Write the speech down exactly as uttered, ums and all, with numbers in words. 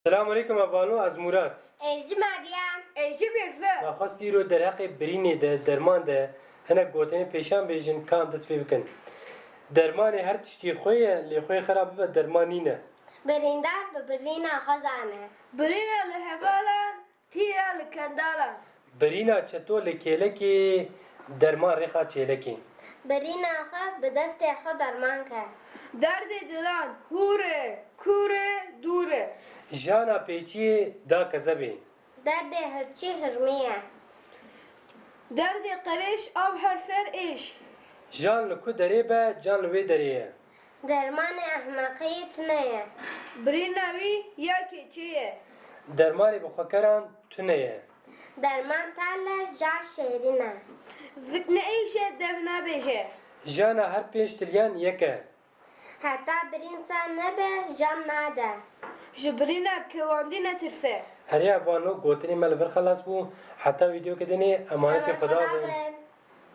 Selamun Aleyküm, ez Vano, ez Murat. Ez jî Meryem. Ez jî Mirze. Me xwest îro derheqê birînê de, derman de hinek gotinên pêşan bêjin, ka em dest pê bikin. Dermanê her tiştî xwe ye, lê xwê xwe re bibe derman nîne. Birîndar bi birîna xwe zane. Birîna li hevalan, tîra li kendalan. Birîna çeto li kêlekê, derman rêxa çêlekê. Birîna xwe bi destê xwe derman ke. Derdê dilan hûr e, kûr e, dûr e. Jana pêçiyê da kezebê. Derdê hirçî hirmî ye. Derdê qerêş av her ser êş. Jan li ku derê be, can li wê derê ye. Dermanê ehmeqiyê tune ye. Birîna wî ya keçê ye. Dermanê bixwekeran tune ye. Derman tal e, jar şêrîn e. Vit ne êş e, dev nabêje. Jana her pênc tiliyan yek e. Heta birîn sar nebe, jan nade. Ji birîna kewandî netirse. Heriya vano gotinê me li vir xelas bû. Heta vîdeoyeke dinê, emanetê Xweda bin.